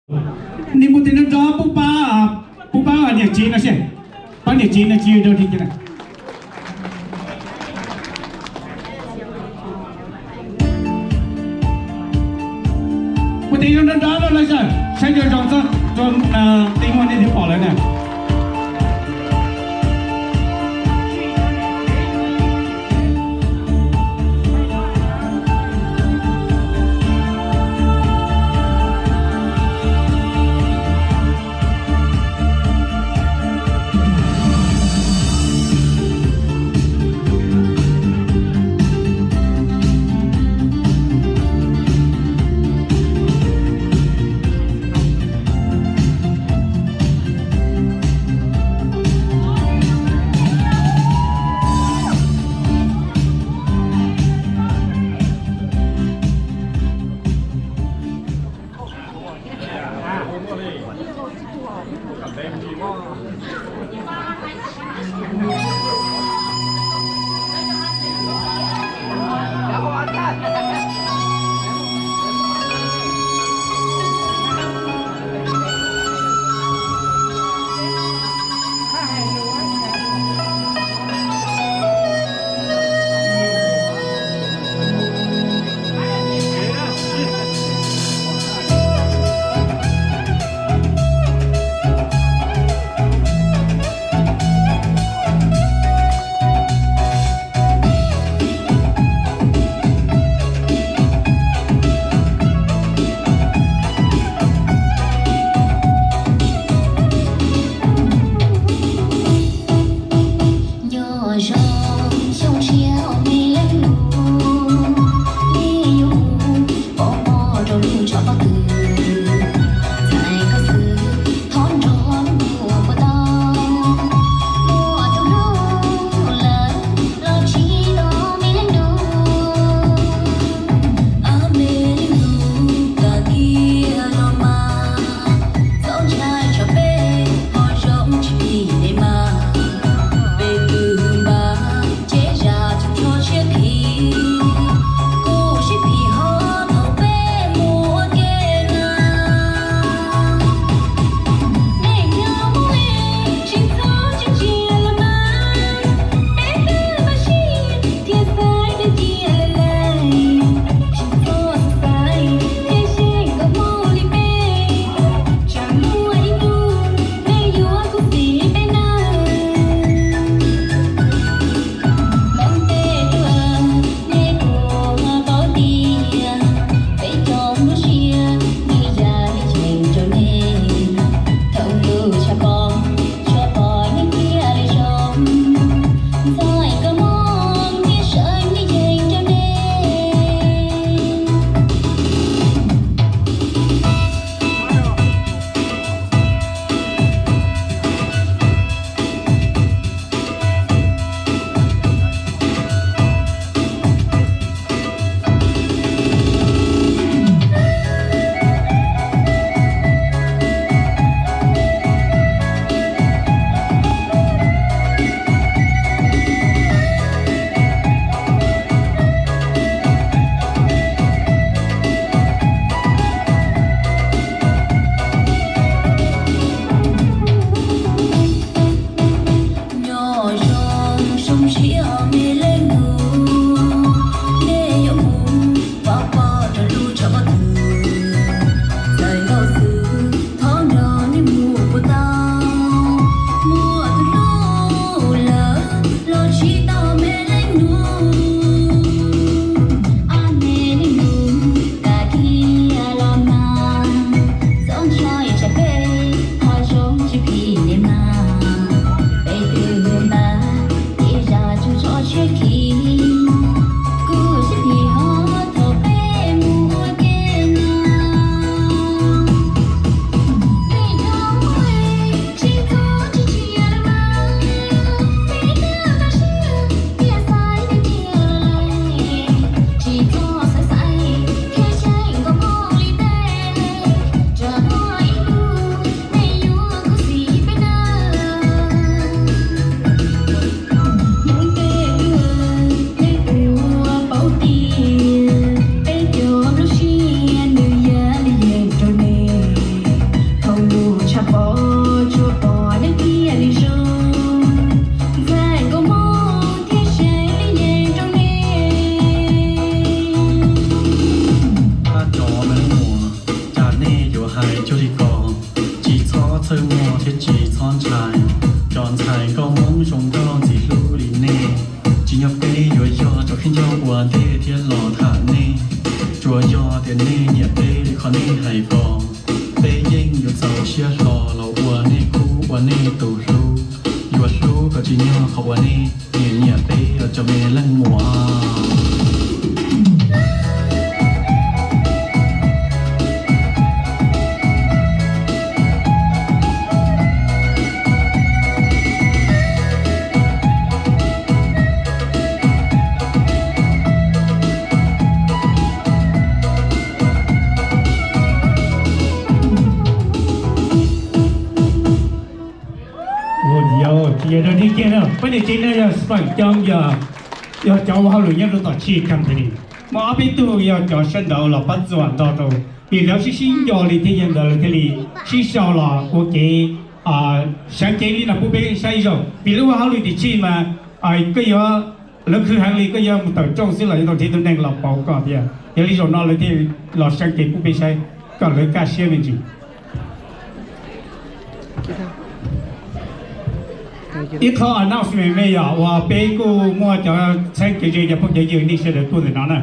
Nws mus tes nrov nrov pub pab, pub pab niam tsev no seb, pab niam tsev no tsis rau li na. Mus tes nrov nrov no lawm, saib zoo zoo txog rau tej muag nej twb pom lawm na. Hais cuag li ko, tsis txhob txhawj muag thiab tsis txhob ntshai. Cov ntxhais nkauj Hmoob zoo nkauj ntxim hlub li nej, tsis yog peb yuav yog cov khaub ncaug ua ntej thiab los tham nej. Tsuas yog tias nej nyiam peb li qhov nej hais ko, peb yeej yuav txaus siab hlo los ua nej khub ua nej tus hlub, yuav hlub kom tsim nyog qhov uas nej nyiam nyiam peb los cov me leej muam. Tsis yog rau nej kiag na, pab niam tsev no yog feem coob yog, yog cov ua hauj lwm nyob rau tom Chief Company. Muaj ob peb tug yog cov sab nraud los pab txuas nto rau, vim lawv sib sib nco li thiab yog ntawd lawv thiaj li sib sau los ua kev, sawv kev li no pub peb saib ib zaug. Vim lawv ua hauj lwm tim Chief mas koj yuav, lawv khwv heev li, koj yuav mus tawm rooj xwb los yuav tau nrhiav tus neeg los pauv koj thiab. Yog li zaum no lawv thiaj los sawv kev pub peb saib kom lawv kaj siab me ntsis. Ib qho announcement me yom, uas peb kuj muaj cov txheeb kev ze cov phooj cov ywg nej sawv daws tuaj ntawm no na.